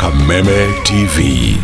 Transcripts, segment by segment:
Kameme TV.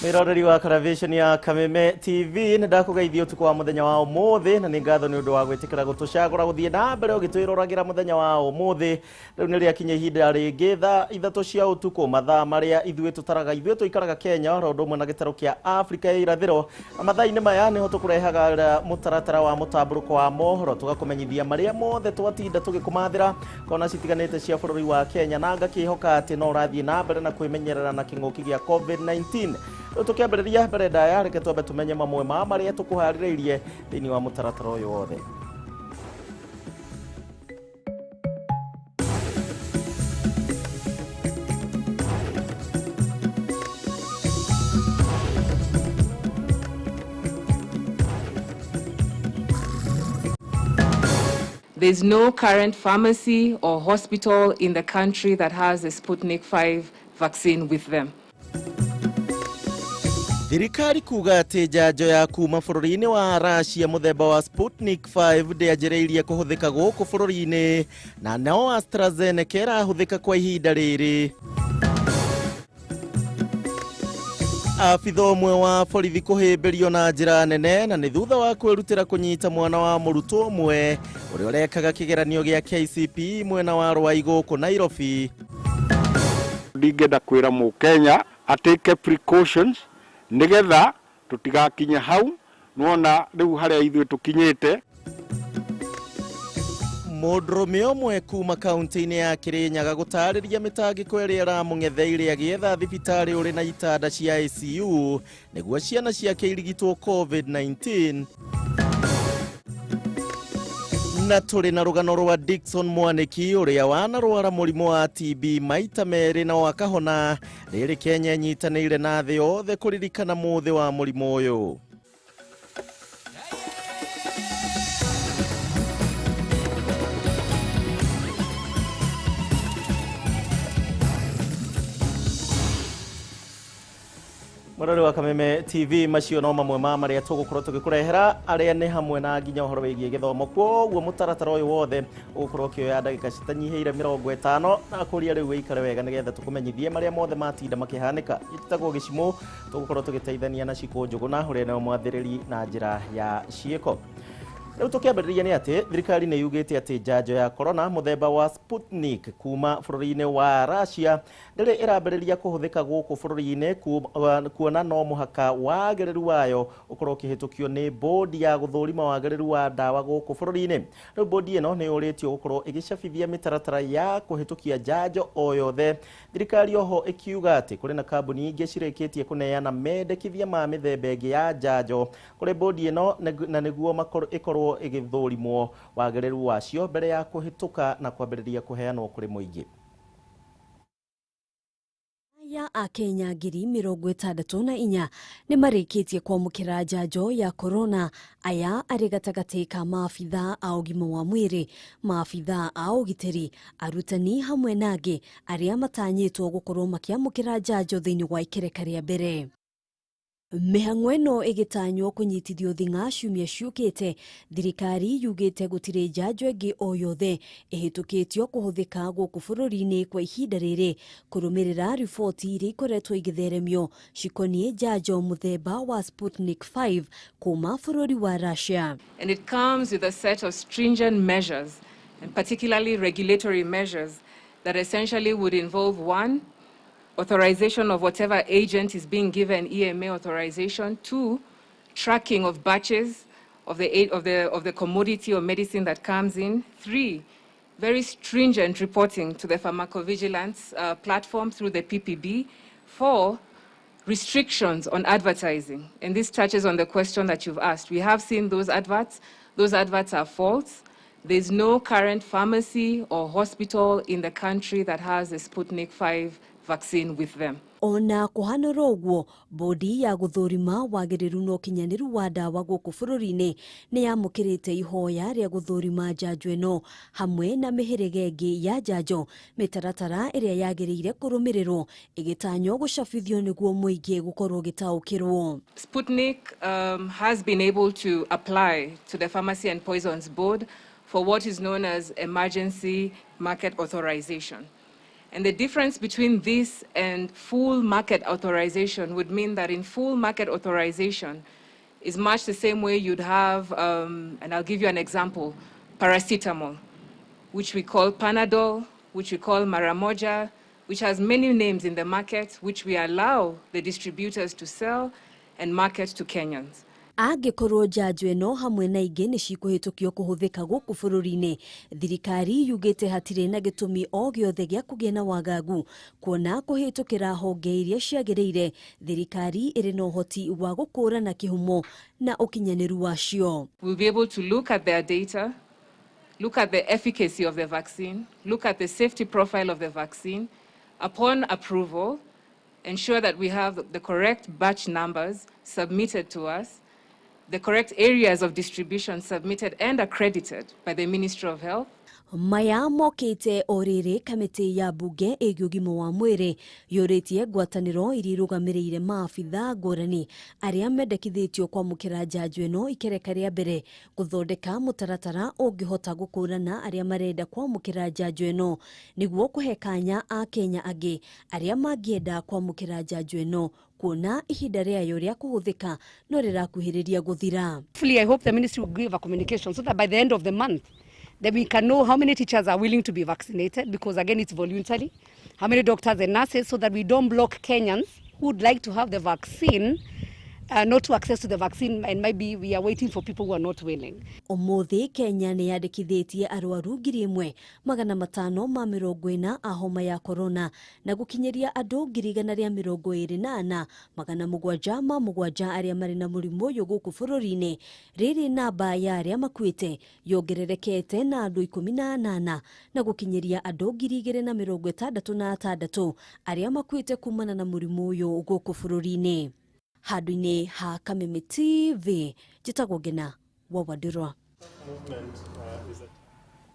Mwiroreri wa karavisheni ya Kameme TV, nĩ ndakũgeithia ũtukũ wa mũthenya wa ũmũthĩ, na nĩ ngatho nĩ ũndũ wa gwĩtĩkĩra gũtũcagũra gũthiĩ na mbere ũgĩtwĩroragĩra mũthenya wa ũmũthĩ. Rĩu nĩ rĩakinya ihinda rĩngĩ thaa 3 cia ũtukũ, mathaa marĩa ithuĩ tũtaraga, ithuĩ tũikaraga Kenya oro ũndũ ũmwe na gĩtarũ kĩa Afrika ya irathĩro. Na mathaa-inĩ maya nĩho tũkũrehaga mũtaratara wa mũtambũrũko wa mohoro, tũgakũmenyithia marĩa mothe twatinda tũgĩkũmathĩra kona citiganĩte cia bũrũri wa Kenya, na ngakĩhoka atĩ no ũrathiĩ na mbere na kwĩmenyerera na kĩng'ũki gĩa COVID-19. Rĩu tũkĩambĩrĩria mbere ndaya, reke twambe tũmenye mamwe ma marĩa tũkũharĩrĩirie thĩinĩ wa mũtaratara ũyũ wothe. There's no current pharmacy or hospital in the country that has a Sputnik 5 vaccine with them. Thirikari kuga atĩ njanjo ya kuma bũrũri-inĩ wa Russia mũthemba wa Sputnik 5 ndĩanjĩrĩirie kũhũthĩka gũkũ bũrũri-inĩ, na no AstraZeneca ĩrahũthĩka kwa ihinda rĩrĩ. Abitha ũmwe wa borithi kũhĩmbĩrio na njĩra nene, na nĩ thutha wa kwĩrutĩra kũnyita mwana wa mũrutwo ũmwe ũrĩa ũrekaga kĩgeranio gĩa KCPE mwena wa Rwai gũkũ Nairobi. Ndingĩenda kwĩra mũkenya atake precautions nĩgetha tũtigakinye hau, nĩwona rĩu harĩa ithuĩ tũkinyĩte. Mũndũrũme ũmwe kuma kaunti-inĩ ya Kirinyaga gũtarĩria mĩtangĩko ĩrĩa ĩramũng'etheire agĩetha thibitarĩ ũrĩ na itanda cia ICU nĩguo ciana ciake irigitwo COVID-19. Na tũrĩ na rũgano rwa Dickson Mwaniki ũrĩa wanarwara mũrimũ wa TB maita merĩ na wakahona. Rĩrĩ Kenya ĩnyitanĩire na thĩ yothe kũririkana mũthĩ wa mũrimũ ũyũ. Mũrori wa Kameme TV, macio no mamwe ma marĩa tũgũkorwo tũgĩkũrehera, arĩa nĩ hamwe na nginya ũhoro wĩgiĩ gĩthomo. Kwoguo mũtaratara ũyũ wothe ũgũkorwo ũkĩoya ndagĩka citanyihĩire 50, na kũria rĩu wĩikare wega nĩgetha tũkũmenyithie marĩa mothe matinda makĩhanĩka. Gĩtagwo gĩcimũ, tũgũkorwo tũgĩteithania na Cikũ Njũgũna ũrĩa nĩwe mwathĩrĩri na njĩra ya ciĩko. Rĩu tũkĩambĩrĩria nĩ atĩ thirikari nĩ yugĩte atĩ njanjo ya corona mũthemba wa Sputnik kuma bũrũri-inĩ wa Russia ndĩrĩ ĩrambĩrĩria kũhũthĩka gũkũ bũrũri-inĩ, kuona no mũhaka wagĩrĩru wayo ũkorwo ũkĩhĩtũkio nĩ bodi ya gũthũrima wagĩrĩru wa ndawa gũkũ bũrũri-inĩ. Rĩu bodi ĩno nĩ yũrĩtio gũkorwo ĩgĩcabithia mĩtaratara ya kũhĩtũkia njanjo o yothe. Thirikari oho ĩkiuga atĩ kũrĩ na kambuni ingĩ cirĩkĩtie kũneana mendekithia ma mĩthemba ĩngĩ ya njanjo kũrĩ bodi ĩno, na nĩguo ĩkorwo ĩgĩthũrimwo wagĩrĩru wacio mbere ya kũhĩtũka na kwambĩrĩria kũheanwo kũrĩ mũingĩ. Ya Akenya 64,000 nĩ marĩkĩtie kwamũkĩra njanjo ya corona. Aya arĩ gatagatĩ ka maabitha a ũgima wa mwĩrĩ, maabitha a ũgitĩri, arutani hamwe na angĩ arĩa matanyĩtwo gũkorwo makĩamũkĩra njanjo thĩinĩ wa ikereka rĩa mbere. Mĩhang'o ĩno ĩgĩtanywo kũnyitithio thing'a ciumia ciũkĩte, thirikari yugĩte gũtirĩ njanjo ĩngĩ o yothe ĩhĩtũkĩtio kũhũthĩka gũkũ bũrũri-inĩ kwa ihinda rĩrĩ, kũrũmĩrĩra riboti iria ikoretwo igĩtheremio cikoniĩ njanjo mũthemba wa Sputnik 5 kuma bũrũri wa Russia. And it comes with a set of stringent measures, and particularly regulatory measures, that essentially would involve one, authorization of whatever agent is being given EMA authorization, two, tracking of batches of the commodity or medicine that comes in. Three, very stringent reporting to the pharmacovigilance platform through the PPB. Four, restrictions on advertising. And this touches on the question that you've asked. We have seen those adverts. Those adverts are false. There's no current pharmacy or hospital in the country that has a Sputnik 5 vaccine with them. Ona kũhanũra ũguo, bodi ya gũthũrima wagĩrĩru na ũkinyanĩru wa ndawa gũkũ bũrũri-inĩ nĩ yamũkĩrĩte ihoya rĩa gũthũrima njanjo ĩno hamwe na mĩhĩrĩga ĩngĩ ya njanjo, mĩtaratara ĩrĩa yagĩrĩire kũrũmĩrĩrwo ĩgĩtanywo gũcabithio nĩguo mũingĩ gũkorwo ũgĩtaũkĩrwo. Sputnik has been able to apply to the Pharmacy and Poisons Board for what is known as emergency market authorization. And the difference between this and full market authorization would mean that in full market authorization is much the same way you'd have, and I'll give you an example, paracetamol, which we call Panadol, which we call Maramoja, which has many names in the market, which we allow the distributors to sell and market to Kenyans. Angĩkorwo njanjo ĩno hamwe na ingĩ nĩ cikũhĩtũkio kũhũthĩka gũkũ bũrũri-inĩ, thirikari yugĩte hatirĩ na gĩtũmi o gĩothe gĩa kũgĩa na wagagu, kuona kũhĩtũkĩra honge iria ciagĩrĩire thirikari ĩrĩ na ũhoti wa gũkũrana kĩhumo na ũkinyanĩru wacio. We'll be able to look at their data, look at the efficacy of the vaccine, look at the safety profile of the vaccine. Upon approval, ensure that we have the correct batch numbers submitted to us, the correct areas of distribution submitted and accredited by the Ministry of Health. Maya mokĩte o rĩrĩ kamĩtĩ ya mbunge ĩgiĩ ũgima wa mwĩrĩ yũrĩtie ngwatanĩro iria irũgamĩrĩire maabitha ngũrani arĩa mendekithĩtio kwamũkĩra njanjo ĩno ikereka rĩa mbere gũthondeka mũtaratara ũngĩhota gũkũrana arĩa marenda kwamũkĩra njanjo ĩno nĩguo kũhe kanya akenya angĩ arĩa mangĩenda kwamũkĩra njanjo ĩno, kuona ihinda rĩayo rĩa kũhũthĩka no rĩrakuhĩrĩria gũthira. Hopefully, I hope the ministry will give a communication so that by the end of the month, then we can know how many teachers are willing to be vaccinated, because again, it's voluntarily, how many doctors and nurses, so that we don't block Kenyans who would like to have the vaccine, not to access to the vaccine, and maybe we are waiting for people who are not willing. Ũmũthĩ Kenya nĩ yandĩkithĩtie arwaru 1540 a homa ya korona na gũkinyĩria andũ 124,707 arĩa marĩ na mũrimũ ũyũ gũkũ bũrũri-inĩ. Rĩrĩ namba ya arĩa makuĩte yongererekete na andũ 18 na gũkinyĩria andũ 2066 arĩa makuĩte kumana na mũrimũ ũyũ gũkũ bũrũri-inĩ. Handũ-inĩ ha Kameme TV, njĩtagwo Ngena wa Wandĩrwa.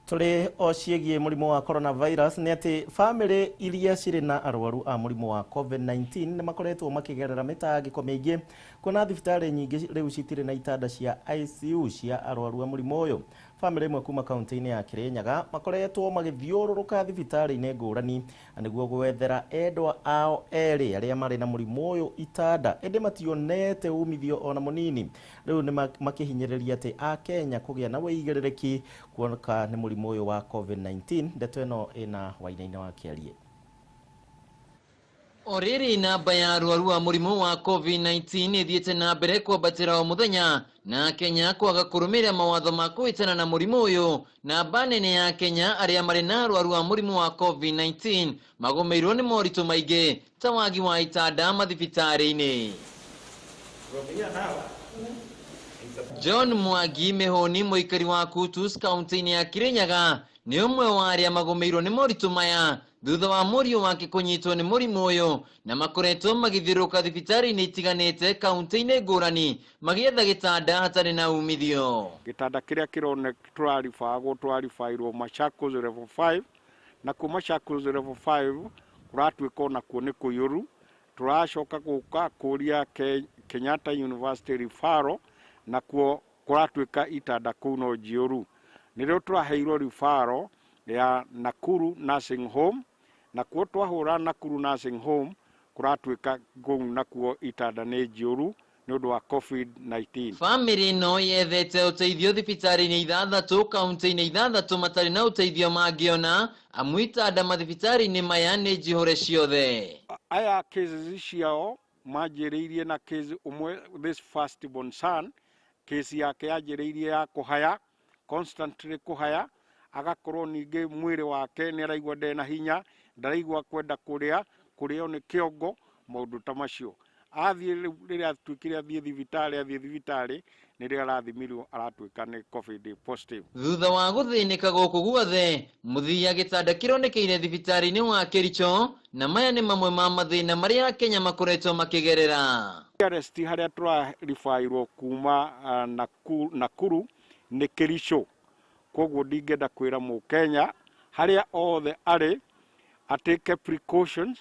Tũrĩ o ciĩgiĩ mũrimũ wa coronavirus, nĩ atĩ bamĩrĩ iria cirĩ na arwaru a mũrimũ wa COVID-19 nĩ makoretwo makĩgerera mĩtangĩko mĩingĩ, kuona thibitarĩ nyingĩ rĩu citirĩ na itanda cia ICU cia arwaru a mũrimũ ũyũ. Bamĩrĩ ĩmwe kuma kaunti-inĩ ya Kirinyaga makoretwo magĩthiũrũrũka thibitarĩ-inĩ ngũrani na nĩguo gwethera endwa ao erĩ arĩa marĩ na mũrimũ ũyũ itanda, ĩndĩ mationete umithio ona mũnini. Rĩu nĩ makĩhinyĩrĩria atĩ Akenya kũgĩa na wĩigĩrĩrĩki kuoneka nĩ mũrimũ ũyũ wa COVID-19. Ndeto ĩno ĩna Wainaina wa Kĩarie. O rĩrĩ namba ya arwaru a mũrimũ wa COVID-19 ĩthiĩte na mbere kwambatĩra o mũthenya na Kenya kwaga kũrũmĩrĩra mawatho ma kũhĩtana na mũrimũ ũyũ, namba nene ya Kenya arĩa marĩ na arwaru a mũrimũ wa COVID-19 magũmĩirwo nĩ moritũ maingĩ ta wagi wa itanda mathibitarĩ-inĩ. John Mwangi Mĩhũni, mũikari wa Kutus kaunti-inĩ ya Kirinyaga, nĩ ũmwe wa arĩa magũmĩirwo nĩ moritũ maya thutha wa mũriũ wake kũnyitwo nĩ mũrimũ ũyũ, na makoretwo magĩthiũrũrũka thibitarĩ-inĩ itiganĩte kaunti-inĩ ngũrani magĩetha gĩtanda hatarĩ na umithio. Gĩtanda kĩrĩa kĩrone tũraribagwo, tũraribairwo Machakos level 5, na kuo Machakos level 5 kũratuĩka onakuo nĩ kũiyũru. Tũracoka gũka kũria Kenyatta University referral, nakuo kũratuĩka itanda kũu no njiyũru. Nĩrĩo tũraheirwo referral ya Nakuru Nursing Home, nakuo twahũra Nakuru Nursing Home kũratuĩka kũu nakuo itanda nĩ njiyũru nĩ ũndũ wa COVID-19. Bamĩrĩ ĩno yethete ũteithio thibitarĩ-inĩ ithathatũ kaunti-inĩ ithathatũ matarĩ na ũteithio mangĩona, amu itanda mathibitarĩ-inĩ maya nĩ njihũre ciothe. Aya cases ciao manjĩrĩirie na case ũmwe, this first born son. Kesi yake yanjĩrĩirie ya kũhaya, constantly kũhaya, agakorwo ningĩ mwĩrĩ wake nĩ araigua ndena hinya, ndaraigua kwenda kũrĩa, kũrĩo nĩ kĩongo, maũndũ ta macio. Athiĩ rĩu rĩrĩa atuĩkire athiĩ thibitarĩ nĩrĩo arathimirwo aratuĩka nĩ COVID positive. Thutha wa gũthĩnĩka gũkũ guothe, mũthia gĩtanda kĩronekeire thibitarĩ-inĩ wa Kericho, na maya nĩ mamwe ma mathĩna marĩa Kenya makoretwo makĩgerera. Arrest harĩa tũraribairwo kuma Nakuru nĩ Kericho. Koguo ndingĩenda kwĩra mũkenya harĩa othe arĩ atake precautions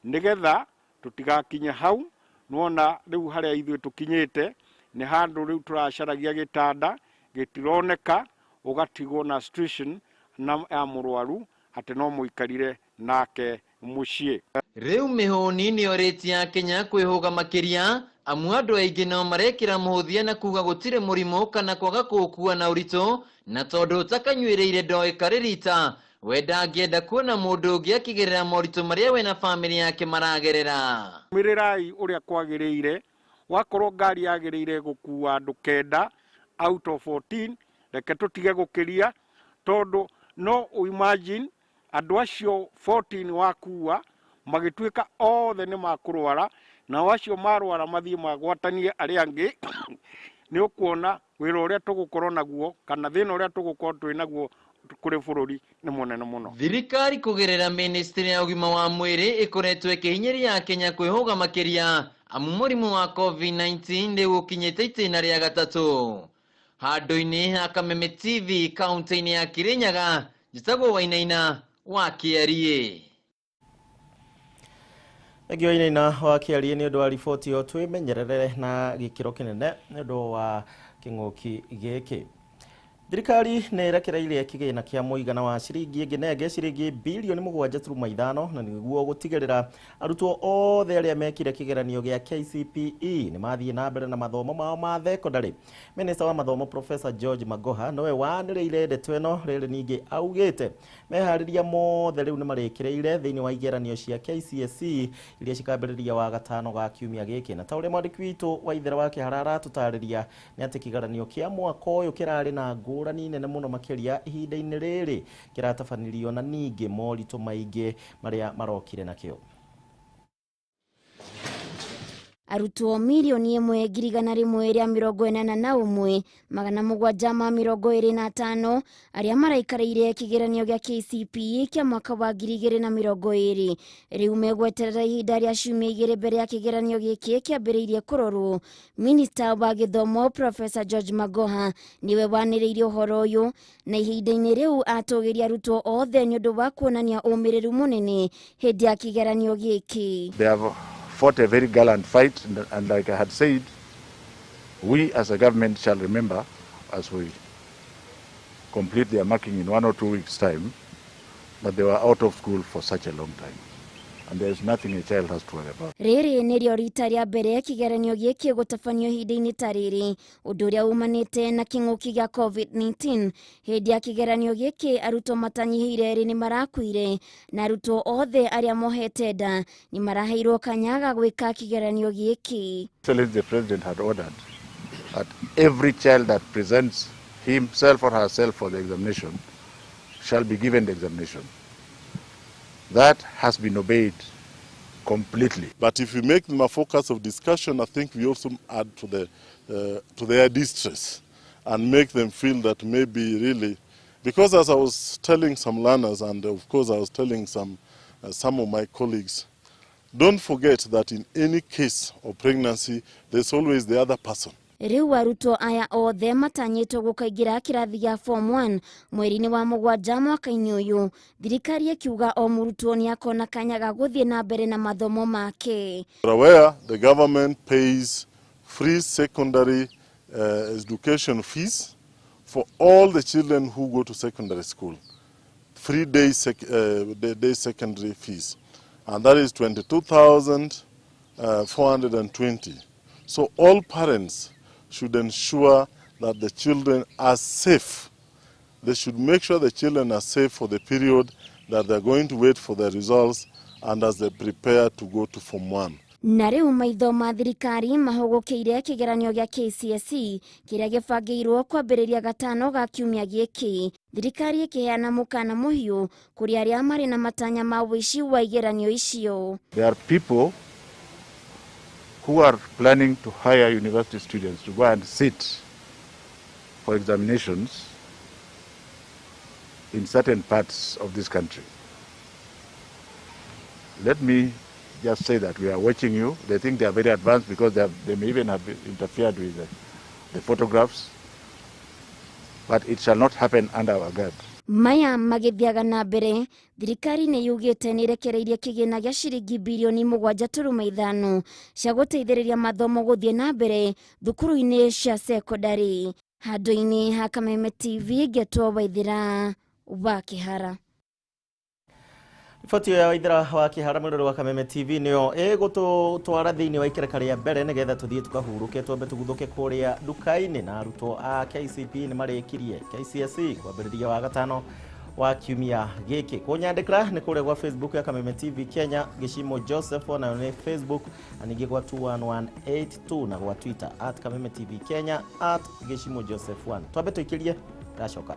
nĩgetha tũtigakinye hau. Nĩwona rĩu harĩa ithuĩ tũkinyĩte nĩ handũ rĩu tũracaragia gĩtanda gĩtironeka, ũgatigwo na situation na ya mũrwaru atĩ no mũikarire nake mũciĩ. Rĩu mĩhũni nĩyorĩtie Akenya kwĩhũga makĩria, amu andũ aingĩ no marekĩra mũhũthia na kuga gũtirĩ mũrimũ kana kwaga kũũkua na ũritũ, na tondũ ũtakanyuĩrĩire ndoĩ karĩ rita, we ndangĩenda kuona mũndũ ũngĩ akĩgerera moritũ marĩa we na bamĩrĩ yake maragerera. Mĩrĩrai ũrĩa kwagĩrĩire, wakorwo ngari yagĩrĩire gũkua andũ 9 out of 14, reke tũtige gũkĩria, tondũ no imagine andũ acio 14 wakua magĩtuĩka othe nĩ makũrwara, nao acio marwara mathiĩ magwatanie arĩa angĩ, nĩ ũkuona wĩra ũrĩa tũgũkorwo naguo kana thĩna ũrĩa tũgũkorwo twĩ naguo kũrĩ bũrũri nĩ mũnene mũno. Thirikari kũgerera ministry ya ũgima wa mwĩrĩ ĩkoretwo ĩkĩhinyĩrĩria Kenya kwĩhũga makĩria, amu mũrimũ wa COVID-19 rĩu ũkinyĩte itĩna rĩa gatatũ. Handũ-inĩ ha Kameme TV kaunti-inĩ ya Kirinyaga, njĩtagwo Wainaina wa Kĩarie. Thengio Wainaina wa Kĩarie nĩ ũndũ wa riboti ĩyo, twĩmenyerere na gĩkĩro kĩnene nĩ ũndũ wa kĩng'ũki gĩkĩ. Thirikari nĩ ĩrekereirie kĩgĩna kĩa mũigana wa ciringi ĩngĩ ciringi bilioni 7.5 na nĩguo gũtigĩrĩra arutwo othe arĩa mekire kĩgeranio gĩa KCPE nĩ mathiĩ na mbere na mathomo mao ma thekondarĩ. Minista wa mathomo Professor George Magoha nowe wanĩrĩire ndeto ĩno rĩrĩ ningĩ augĩte meharĩria mothe rĩu nĩ marĩkĩrĩire thĩinĩ wa igeranio cia KCSE iria cikambĩrĩria wa gatano ga kiumia gĩkĩ. Na ta ũrĩa mwandĩki witũ wa Ithera wa Kĩhara aratũtarĩria nĩ atĩ kĩgeranio kĩa mwaka ũyũ kĩrarĩ na ngũrani nene mũno makĩria ihinda-inĩ rĩrĩ kĩratabanĩrio na ningĩ moritũ maingĩ marĩa marokire nakĩo. Arutwo milioni 1,181,725 arĩa maraikarĩire kĩgeranio gĩa KCPE kĩa mwaka wa 2020 rĩu megweterera ihinda rĩa ciumia 2 mbere ya kĩgeranio gĩkĩ kĩambĩrĩirie kũrorwo. Minista wa gĩthomo Professor George Magoha niwe wanĩrĩirie ũhoro ũyũ, na ihinda-inĩ rĩu atũgĩria arutwo othe nĩ ũndũ wa kuonania ũmĩrĩru mũnene hĩndĩ ya kĩgeranio gĩkĩ. They have fought a very gallant fight, and like I had said, we as a government shall remember as we complete their marking in 1 or 2 weeks' time that they were out of school for such a long time, and there is nothing a child has to worry about. Rĩrĩ nĩrĩo rita rĩa mbere kĩgeranio gĩkĩ gũtabanio ihinda-inĩ ta rĩrĩ, ũndũ ũrĩa umanĩte na kĩng'ũki gĩa COVID-19. Hĩndĩ ya kĩgeranio gĩkĩ arutwo matanyihĩire erĩ nĩ marakuire, na arutwo othe arĩa mohete nda nĩ maraheirwo kanya ga gwĩka kĩgeranio gĩkĩ. Excellency the President had ordered that every child that presents himself or herself for the examination shall be given the examination. That has been obeyed completely. But if we make them a focus of discussion, I think we also add to the to their distress and make them feel that maybe really, because as I was telling some learners, and of course I was telling some of my colleagues, don't forget that in any case of pregnancy, there's always the other person. Rĩu arutwo aya othe matanyĩtwo gũkaingĩra kĩrathi gĩa form 1 mweri-inĩ wa 7 mwaka-inĩ ũyũ. Thirikari ĩkiuga o mũrutwo nĩ akona kanya ga gũthiĩ na mbere na mathomo make. Aware the government pays free secondary education fees for all the children who go to secondary school. Free day secondary fees, and that is 22,420. So all parents should ensure that the children are safe. They should make sure the children are safe for the period that they're going to wait for the results and as they prepare to go to Form 1. Na rĩu maitho ma thirikari mahũgũkĩire kĩgeranio gĩa KCSE kĩrĩa gĩbangĩirwo kwambĩrĩria gatano ga kiumia gĩkĩ. Thirikari ĩkĩheana mũkana mũhiũ kũrĩ arĩa marĩ na matanya ma ũici wa igeranio icio. There are people who are planning to hire university students to go and sit for examinations in certain parts of this country. Let me just say that we are watching you. They think they are very advanced because they may even have interfered with the photographs, but it shall not happen under our guard. Maya magithiaga na mbere, thirikari nĩ yugĩte nĩ ĩrekereirie kĩgĩna gĩa ciringi birioni 7.5 cia gũteithĩrĩria mathomo gũthiĩ na mbere thukuru-inĩ cia sekondarĩ. Handũ-inĩ ha Kameme TV, ngetwo Waithĩra wa Kĩhara. Riboti ya Waithĩra wa Kĩhara mwĩrori wa Kameme TV nĩyo ĩgũtũtwara thĩinĩ wa ikereka rĩa mbere nĩgetha tũthiĩ tũkahurũke twambe tũguthũke kũrĩa nduka-inĩ. Na arutwo a KCPE nĩ marĩkirie KCSE kwambĩrĩria wa gatano wa kiumia gĩkĩ. Kũnyandĩkĩra nĩ kũrĩa gwa Facebook ya Kameme TV Kenya, Gĩcimo Joseph onayo nĩ Facebook, na ningĩ gwa 21182 na gwa Twitter at Kameme TV Kenya at Gĩcimo Joseph 1. Twambe tũikĩrie ndacoka.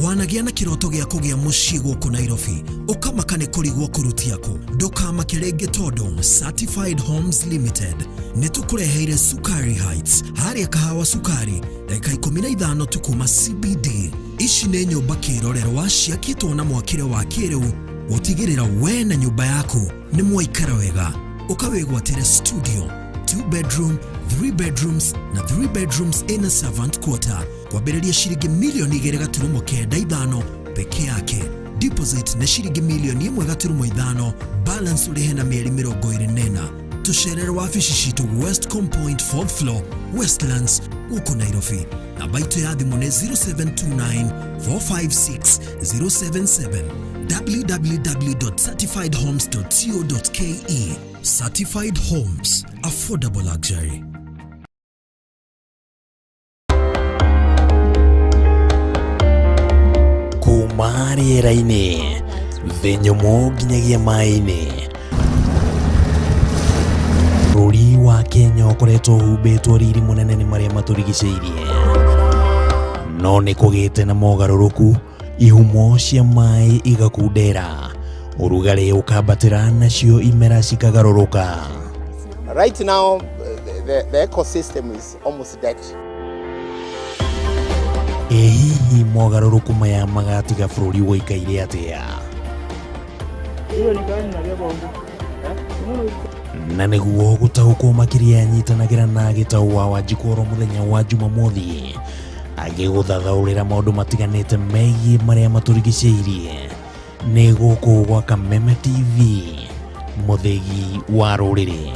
Wanagĩa na kĩroto gĩa kũgĩa mũciĩ gũkũ Nairobi, ũkamaka nĩ kũrigwo kũrutia kũ. Ndũkamake rĩngĩ tondũ Certified Homes Limited nĩ tũkũreheire Sukari Heights harĩa Kahawa Sukari, ndagĩka 15 tu kuma CBD. Ici nĩ nyũmba kĩrorerwa ciakĩtwo na mwakĩre wa kĩrĩu gũtigĩrĩra we na nyũmba yaku nĩ mwaikara wega. Ũkawĩgwatĩre studio, 2 bedroom, 3 bedrooms na 3 bedrooms in a servant quarter kwambĩrĩria ciringi milioni 2.95 peke yake. Deposit nĩ ciringi milioni 1.5, balance ũrĩhe na mĩeri 24. Tũcerere wabici citũ Westcom Point 4th floor, Westlands, gũkũ Nairobi. Namba itũ ya thimũ nĩ 0729 456 077. www.certifiedhomes.co.ke. Certified Homes, affordable luxury. Kuma rĩera-inĩ, thĩ nyũmũ nginyagia maĩ-inĩ. Bũrũri wa Kenya ũkoretwo ũhumbĩtwo riri mũnene nĩ marĩa matũrigicĩirie. No nĩ kũgĩte na mogarũrũku, ihumo cia maĩ igakundera, ũrugarĩ ũkambatĩra nacio imera cikagarũrũka. Right now, the ecosystem is almost dead. Ĩ hihi mogarũrũku maya magatiga bũrũri ũikaire atĩa? Na nĩguo gũtaũkwo makĩria nyitanagĩra na Gĩtau wa Wanjikũ oro mũthenya wa Jumamothi agĩgũthathaũrĩra maũndũ matiganĩte megiĩ marĩa matũrigicĩirie. Nĩ gũkũ gwa Kameme TV, mũthĩgi wa rũrĩrĩ.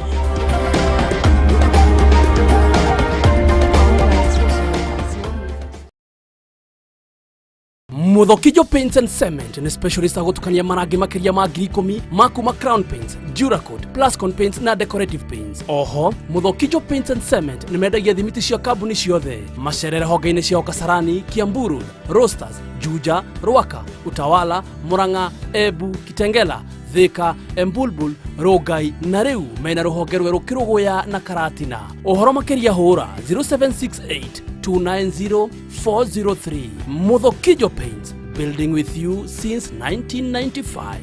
Muthokijo Paints and Cement nĩ specialist agũtukania marangi makĩria ma 10,000 ma kuma Crown Paints, Duracoat, Plascon Paints na Decorative Paints. Oho, Muthokijo Paints and Cement nĩ mendagia thimiti cia kambuni ciothe. Macerere honge-inĩ ciao Kasarani, Kiambu Road, Roasters, Juja, Ruaka, Utawala, Murang'a, Embu, Kitengela, Thika, Embulbul, Rongai na rĩu mena rũhonge rwerũ Kĩrũgũya na Karatina. Ũhoro makĩria hũra 0768 290 403. Muthokijo Paints, building with you since 1995.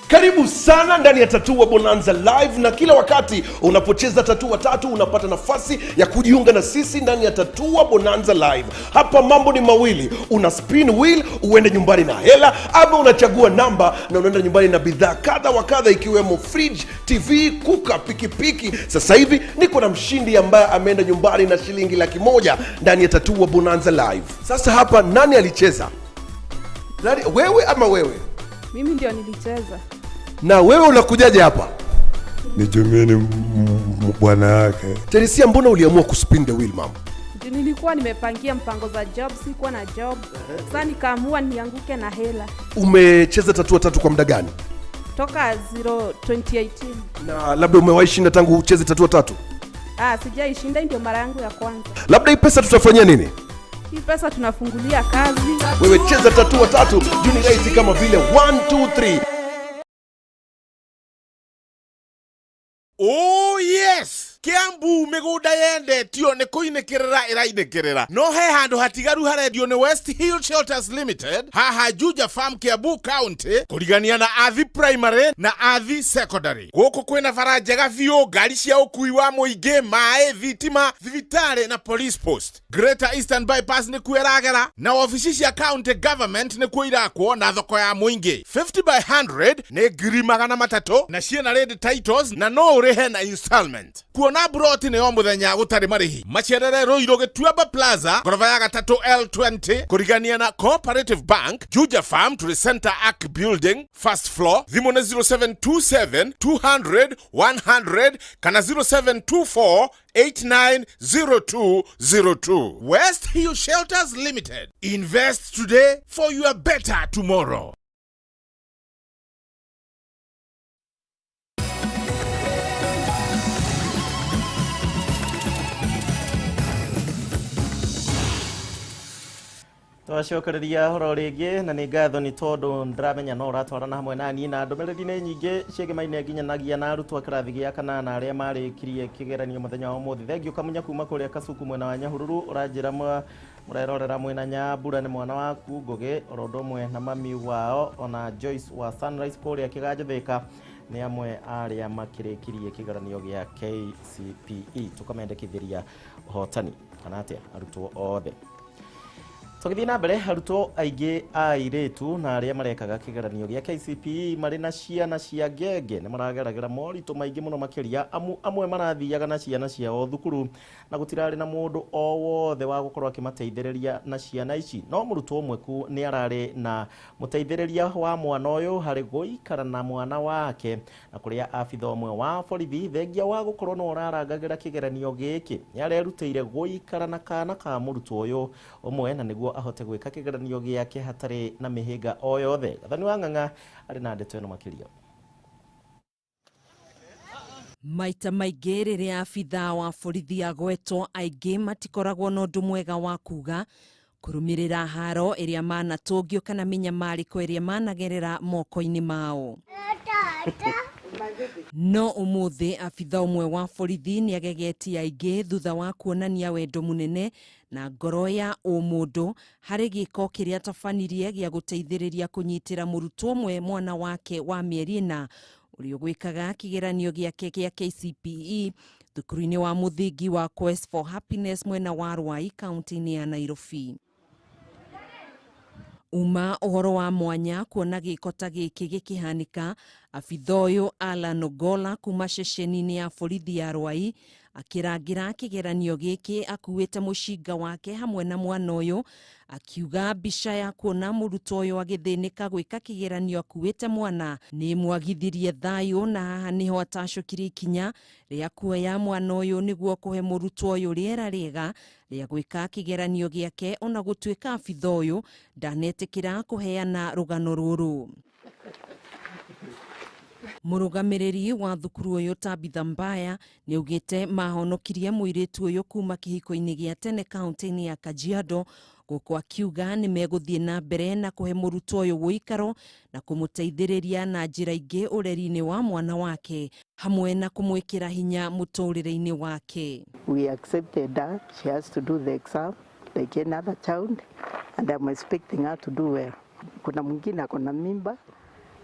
Karibu sana ndani ya Tatua Bonanza Live, na kila wakati unapocheza Tatua Tatu unapata nafasi ya kujiunga na sisi ndani ya Tatua Bonanza Live. Hapa mambo ni mawili, una spin wheel uende nyumbani na hela, ama unachagua namba na unaenda nyumbani na bidhaa kadha wa kadha ikiwemo fridge, TV, kuka, pikipiki. Sasa hivi niko na mshindi ambaye ameenda nyumbani na shilingi 100,000 ndani ya Tatua Bonanza Live. Sasa hapa nani alicheza? Nani, wewe ama wewe? Mimi ndio nilicheza. Na wewe unakujaje hapa? Ni jumie ni bwana yake. Teresia, mbona uliamua kuspin the wheel mama? Nilikuwa nimepangia mpango za job, sikuwa na job. Sasa nikaamua nianguke na hela. Umecheza tatua tatu kwa muda gani? Toka 2018. Na labda umewahi shinda tangu ucheze tatua tatu? Sijaishinda, ndio mara yangu ya kwanza. Labda hii pesa tutafanyia nini? Hii pesa tunafungulia kazi. Wewe cheza tatua tatu, juu ni rahisi kama vile 1 2 3. Oh yes, Kiambu migunda yendetio ni kuinikirira irainĩkĩrĩra no he handũ hatigaru harendio nĩ West Hill Shelters Limited haha Juja Farm, Kiambu County, kũrigania na Athi Primary na Athi Secondary. Gũkũ kwĩna bara njega biũ, ngari cia ũkui wa mũingĩ, maĩ, thitima, thibitarĩ na police post. Greater Eastern Bypass nĩkuo ĩragera na wabici cia county government nĩkuo irakwo na thoko ya mũingĩ. 50 by 100 nĩ 300,000 na ciĩna ready titles na no ũrĩhe na installment. Kuona broti nĩ o mũthenya gũtarĩ marĩhi. Macerere Ruiru Gĩtuamba Plaza, ngoroba ya gatatũ L20, kũrigania na Cooperative Bank, Juja Farm to the Center Arc Building, first floor. Thimũ nĩ 0727 200 100 kana 0724 890202. West Hill Shelters Limited. Invest today for your better tomorrow. Twacokereria horo rĩngĩ na nĩ ngatho nĩ tondũ ndĩramenya no ũratwarana hamwe na niĩ na ndũmĩrĩri nĩ nyingĩ ciĩgemaine nginyanagia na arutwo a kĩrathi gĩa kanana arĩa marĩkirie kĩgeranio mũthenya wa ũmũthĩ. Thengiũ Kamunya kuma kũrĩa Kasuku mwena wa Nyahururu, ũranjĩra mũrerorera mwĩna Nyambura nĩ mwana waku Ngũgĩ oro ũndũ ũmwe na mami wao, ona Joyce wa Sunrise kũrĩa Kĩganjo Thĩka nĩ amwe arĩa makĩrĩkirie kĩgeranio gĩa KCPE. Tũkamendekithĩria ũhotani kana atĩa arutwo othe. Tũgĩthiĩ na mbere, arutwo aingĩ a airĩtu na arĩa marekaga kĩgeranio gĩa KCPE marĩ na ciana cia ngenge nĩ marageragĩra moritũ maingĩ mũno makĩria, amu amwe marathiaga na ciana ciao thukuru na gũtirarĩ na mũndũ o wothe wa gũkorwo akĩmateithĩrĩria na ciana ici. No mũrutwo ũmwe ku nĩ ararĩ na mũteithĩrĩria wa mwana ũyũ harĩ gũikara na mwana wake, na kũrĩa abitha ũmwe wa borithi thengia wa gũkorwo no ũrarangagĩra kĩgeranio gĩkĩ nĩ arerutĩire gũikara na kana ka mũrutwo ũyũ ũmwe na nĩguo ahote gwĩka kĩgeranio gĩake hatarĩ na mĩhĩnga o yothe. Gathani wa Ng'ang'a arĩ na ndeto ĩno makĩria. Maita maingĩ rĩrĩa abithaa wa borithi agwetwo aingĩ matikoragwo na ũndũ mwega wa kuga kũrũmĩrĩra haro ĩrĩa manatũngio kana mĩnyamarĩko ĩrĩa managerera moko-inĩ mao. No ũmũthĩ abitha ũmwe wa borithi nĩ agegetie aingĩ thutha wa kuonania wendo mũnene na ngoro ya ũmũndũ harĩ gĩko kĩrĩa atabanirie gĩa gũteithĩrĩria kũnyitĩra mũrutwo ũmwe mwana wake wa mĩeri 4 ũrĩa ũgwĩkaga kĩgeranio gĩake gĩa KCPE thukuru-inĩ wa mũthingi wa Quest for Happiness mwena wa Ruai kaunti-inĩ ya Nairobi. Uma ũhoro wa mwanya kuona gĩko ta gĩkĩ gĩkĩhanĩka, abitha ũyũ Alan Ogola kuma ceceni-inĩ ya borithi ya Ruai akĩrangĩra kĩgeranio gĩkĩ akuĩte mũcinga wake hamwe na mwana ũyũ, akiuga mbica ya kuona mũrutwo ũyũ agĩthĩnĩka gwĩka kĩgeranio akuĩte mwana nĩ mwagithirie thayũ, na haha nĩho atacũkirie ikinya rĩa kuoya mwana ũyũ nĩguo kũhe mũrutwo ũyũ rĩera rĩega rĩa gwĩka kĩgeranio gĩake, ona gũtuĩka abitha ũyũ ndanetĩkĩra kũheana rũgano rũrũ. Mũrũgamĩrĩri wa thukuru ũyũ Tabitha Mbaya nĩ augĩte mahonokirie mũirĩtu ũyũ kuma kĩhiko-inĩ gĩa tene kaunti-inĩ ya Kajiado, gũkũ akiuga nĩ megũthiĩ na mbere na kũhe mũrutwo ũyũ ũikaro na kũmũteithĩrĩria na njĩra ingĩ ũreri-inĩ wa mwana wake hamwe na kũmwĩkĩra hinya mũtũrĩre-inĩ wake. We accepted that she has to do the exam like any other child, and I'm expecting her to do well. Kuna mwingine ako na mimba,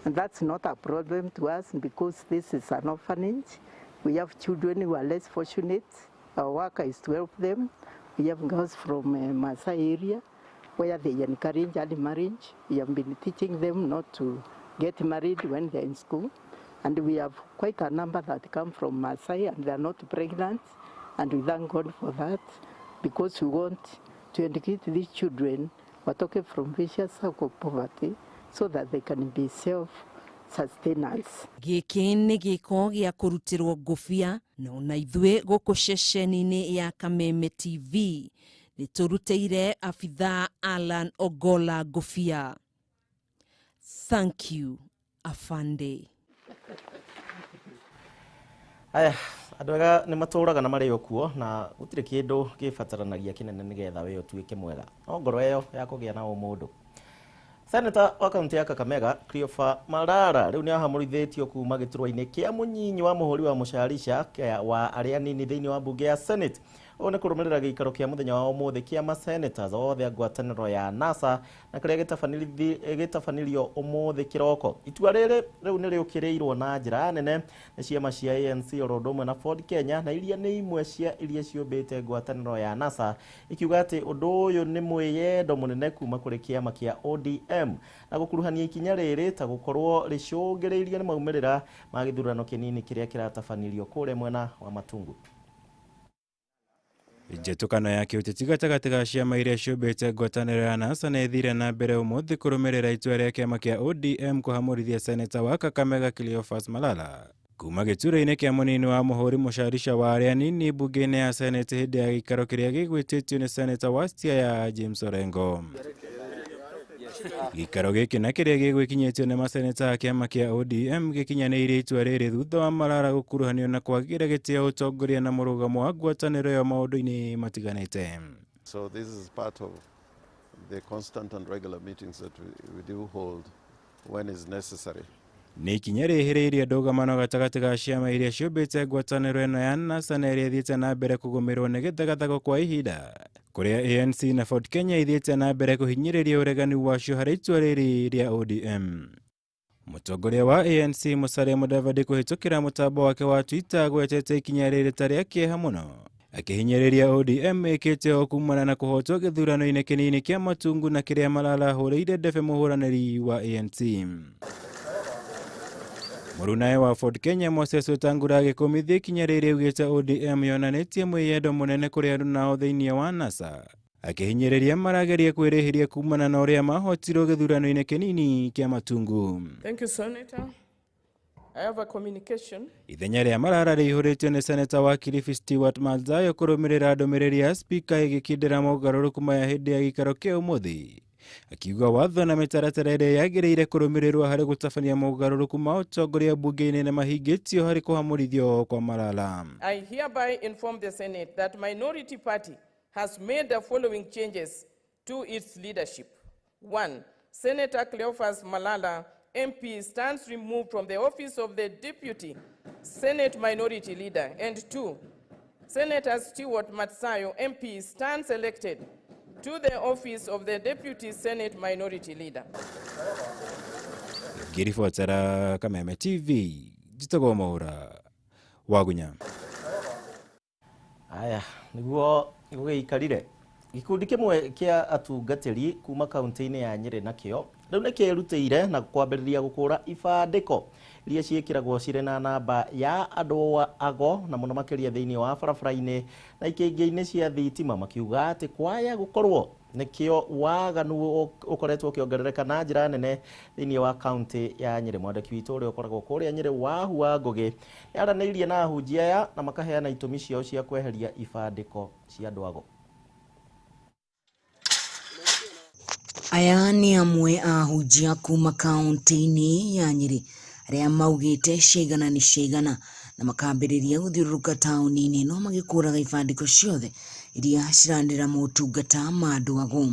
and that's not a problem to us because this is an orphanage. We have children who are less fortunate. Our work is to help them. We have girls from Maasai area where they encourage early marriage. We have been teaching them not to get married when they're in school. And we have quite a number that come from Maasai and they are not pregnant. And we thank God for that because we want to educate these children who are talking from vicious circle of poverty so that they can be sustenance. Gĩkĩ nĩ gĩko gĩa kũrutĩrwo ngũbia na ona ithuĩ gũkũ ceceni-inĩ ya Kameme TV nĩ tũrutĩire abithaa Alan Ogola ngũbia. Thank you, afande. Aya, andũ ega nĩ matũraga na marĩ o kuo na gũtirĩ kĩndũ gĩbataranagia kĩnene nĩgetha we ũtuĩke mwega no ngoro ĩyo ya kũgĩa na ũmũndũ. Senator wa kaunti ya Kakamega Cleophas Malala rĩu nĩ ahamũrithĩtio kuma gĩturwa-inĩ kĩa mũnyinyi wa mũhũri wa mũcarica wa arĩa anini thĩinĩ wa mbunge ya Senate. Ũũ nĩ kũrũmĩrĩra gĩikaro kĩa mũthenya wa ũmũthĩ kĩa ma-senators othe a ngwatanĩro ya NASA na kĩrĩa gĩtabanirio ũmũthĩ kĩroko. Itua rĩrĩ rĩu nĩ rĩũkĩrĩirwo na njĩra nene nĩ ciama cia ANC oro ũndũ ũmwe na Ford Kenya na iria nĩ imwe cia iria ciũmbĩte ngwatanĩro ya NASA, ikiuga atĩ ũndũ ũyũ nĩ mwĩyendo mũnene kuma kũrĩ kĩama kĩa ODM na gũkuruhania ikinya rĩrĩ ta gũkorwo rĩcũngĩrĩirio nĩ maumĩrĩra ma gĩthurano kĩnini kĩrĩa kĩratabanirio kũrĩa mwena wa Matungu. Njetũkano ya kĩũteti gatagatĩ ga ciama iria ciũmbĩte ngwatanĩro ya NASA nĩ ĩthire na mbere ũmũthĩ kũrũmĩrĩra itua rĩa kĩama kĩa ODM kũhamũrithia seneta wa Kakamega Cleophas Malala kuma gĩturwa-inĩ kĩa mũnini wa mũhũri mũcarica wa arĩa anini mbunge-inĩ ya Senate hĩndĩ ya gĩikaro kĩrĩa gĩgwĩtĩtio nĩ seneta wa Siaya James Orengo. Gĩikaro gĩkĩ na kĩrĩa gĩgwĩkinyĩtio nĩ maseneta a kĩama kĩa ODM gĩkinyanĩirie itua rĩrĩ thutha wa Malala gũkuruhanio na kwagĩra gĩtĩo ũtongoria na mũrũgamo wa ngwatanĩro ĩyo maũndũ-inĩ matiganĩte. So this is part of the constant and regular meetings that we do hold when is necessary. Nĩ ikinya rĩhĩrĩirie ndũgamano gatagatĩ ga ciama iria ciũmbĩte ngwatanĩro ĩno ya NASA na ĩrĩa ĩthiĩte na mbere kũgũmĩrwo nĩ gĩthagathago kwa ihinda kũrĩa ANC na Ford Kenya ithiĩte na mbere kũhinyĩrĩria ũregani wacio harĩ itua rĩrĩ rĩa ODM. Mũtongoria wa ANC Musalia Mudavadi kũhĩtũkĩra mũtambo wake wa Twitter agwetete ikinya rĩrĩ ta rĩa kĩeha mũno akĩhinyĩrĩria ODM ĩkĩte o kumana na kũhotwo gĩthurano-inĩ kĩnini kĩa Matungu na kĩrĩa Malala ahũrĩire ndebe mũhũranĩri wa ANC. Mũrunae wa Ford Kenya Moses Wetangula agĩkũmithia ikinya rĩrĩ augĩte ODM yonanĩtie mwĩyendo mũnene kũrĩ andũ nao thĩinĩ wa NASA akĩhinyĩrĩria marageria kwĩrĩhĩria kumana na ũrĩa mahotirwo gĩthurano-inĩ kĩnini kĩa Matungu. Thank you, Senator. I have a communication. Ithenya rĩa Malala rĩihũrĩtio nĩ seneta wa Kilifi Stewart Madzayo kũrũmĩrĩra ndũmĩrĩri ya spika ĩgĩkindĩra mogarũrũku maya hĩndĩ ya gĩikaro kĩa ũmũthĩ akiuga watho na mĩtaratara ĩrĩa yagĩrĩire kũrũmĩrĩrwo harĩ gũtabania mogarũrũku ma ũtongoria mbunge-inĩ nĩ mahingĩtio harĩ kũhamũrithio kwa Malala. I hereby inform the Senate that Minority Party has made the following changes to its leadership. 1. Senator Cleophas Malala, MP, stands removed from the office of the Deputy Senate Minority Leader. And 2. Senator Stewart Matsayo, MP, stands elected to the office of the Deputy Senate Minority Leader. Ngĩribotera Kameme TV, njĩtagwo Mwaura Wagunya. Aya, nĩguo gũgĩikarire. Gĩkundi kĩmwe kĩa atungatĩri kuma kaunti-inĩ ya Nyĩrĩ nakĩo rĩu nĩ kĩrutĩire na kwambĩrĩria gũkũra ibandĩko iria ciĩkĩragwo cirĩ na namba ya andũ ago na mũno makĩria thĩinĩ wa barabara-inĩ na ikĩngĩ-inĩ cia thitima, makiuga atĩ kwaya gũkorwo nĩkĩo waganu ũkoretwo ũkĩongerereka na njĩra nene thĩinĩ wa kaunti ya Nyĩrĩ. Mwandĩki witũ ũrĩa ũkoragwo kũrĩa Nyĩrĩ Wahu wa Ngũgĩ nĩaranĩirie na ahunjia aya na makaheana itũmi ciao cia kweheria ibandĩko cia andũ ago. Aya nĩ amwe a ahunjia kuma kaunti-inĩ ya Nyĩrĩ arĩa maugĩte ciaigana nĩ ciaigana na makambĩrĩria gũthiũrũrũka taũni-inĩ ĩno magĩkũraga ibandĩko ciothe iria ciranĩra motungata ma andũ ago.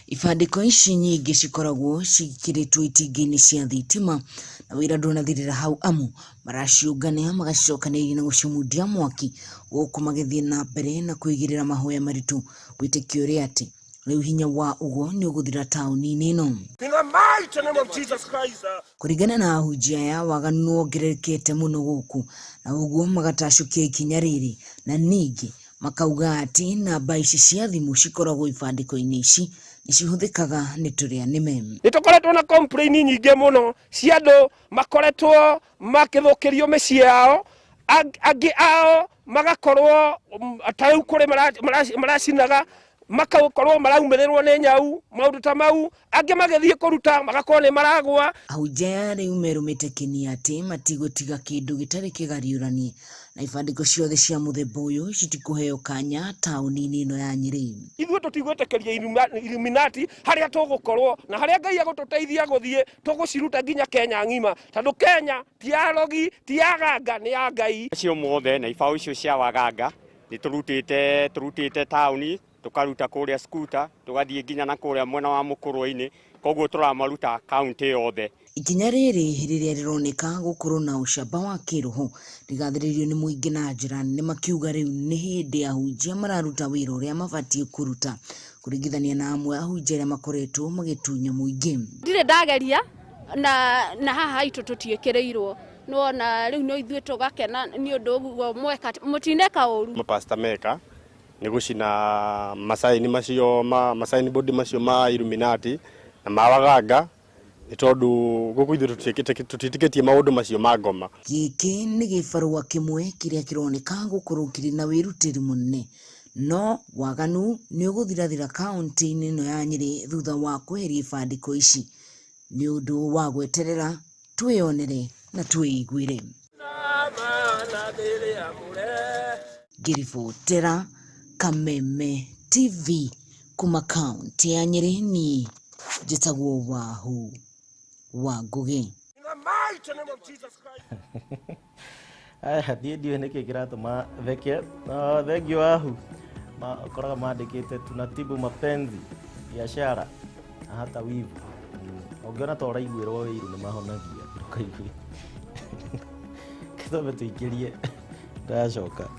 Ibandĩko ici nyingĩ cikoragwo ciĩkĩrĩtwo itingĩ-inĩ cia thitima na wĩra ndũnathirĩra hau amu maraciũngania magacicokanĩrĩria na gũcimundia mwaki gũkũ magĩthiĩ na mbere na kũigĩrĩra mahoya maritũ wĩtĩkio ũrĩa atĩ rĩu hinya wa ũgo nĩ ũgũthira taũni-inĩ ĩno. In the mighty name of Jesus Christ. Kũringana na ahunjia aya waganu nĩ wongererekete mũno gũkũ na ũguo magatacũkia ikinya rĩrĩ na ningĩ makauga atĩ namba ici cia thimũ cikoragwo ibandĩko-inĩ ici nĩ cihũthĩkaga nĩ tũrĩa nĩme. Nĩ tũkoretwo na complain nyingĩ mũno cia andũ makoretwo makĩthũkĩrio mĩciĩ yao, angĩ ao magakorwo ta rĩu kũrĩ maracinaga Makakorwo maraumĩrĩrwo nĩ nyau maũndũ ta mau angĩ magĩthiĩ kũruta magakorwo nĩ maragwa. Ahunjia rĩu merũmĩte kĩni atĩ matigũtiga kĩndũ gĩtarĩ kĩgariũranie na ibandĩko ciothe cia mũthemba ũyũ citikũheo kanya taũni-inĩ ĩno ya Nyĩrĩ. Ithuĩ tũtigwĩtĩkĩria Illuminati harĩa tũgũkorwo na harĩa Ngai agũtũteithia gũthiĩ tũgũciruta nginya Kenya ng'ima tondũ Kenya ti ya arogi ti ya aganga nĩ ya Ngai. Acio mothe na ibaũ icio cia waganga nĩ tũrutĩte taũni tukaruta kuria skuta tugathie nginya na kuria mwena wa mukurwe-ini koguo turamaruta kaunti yothe. Ikinya rĩrĩ rĩrĩa rĩroneka gũkorwo na ũcamba wa kĩroho rĩgathĩrĩrio nĩ mũingĩ na njĩra nene makiuga rĩu nĩ hĩndĩ ahunjia mararuta wĩra ũrĩa mabatiĩ kũruta kũringithania na amwe ahunjia arĩa makoretwo magĩtunya mũingĩ. Ndirĩ ndageria na haha itũ tũtiĩkĩrĩirwo nĩwona rĩu no ithuĩ tũgakena nĩ ũndũ ũguo mweka mũtineka ũru. Mapasta meka nĩ gũcina masaini macio ma masaini bodi macio ma Illuminati na mawaganga nĩ tondũ gũkũ ithuĩ tũtiĩtĩkĩtie maũndũ macio ma ngoma. Gĩkĩ nĩ gĩbarũa kĩmwe kĩrĩa kĩroneka gũkorwo kĩrĩ na wĩrutĩri mũnene no waganu nĩ ũgũthirathira kaunti-inĩ ĩno ya Nyĩrĩ thutha wa kweheria ibandĩko ici nĩ ũndũ wa gweterera twĩyonere na twĩiguĩre. Ngĩribotera Kameme TV kuma kaunti ya Nyĩrĩ ni njĩtagwo Wahu wa Ngũgĩ. Aya thiĩ ndiũĩ nĩkĩ kĩratũma theke. Thengiũ Wahu. Ũkoraga mandĩkĩte tunatibu mapenzi biashara na hata wivu. Ũngĩona ta ũraiguĩrwo wĩiru nĩ mahonagia ndũkaigue. Kĩtome tũikĩrie ndacoka.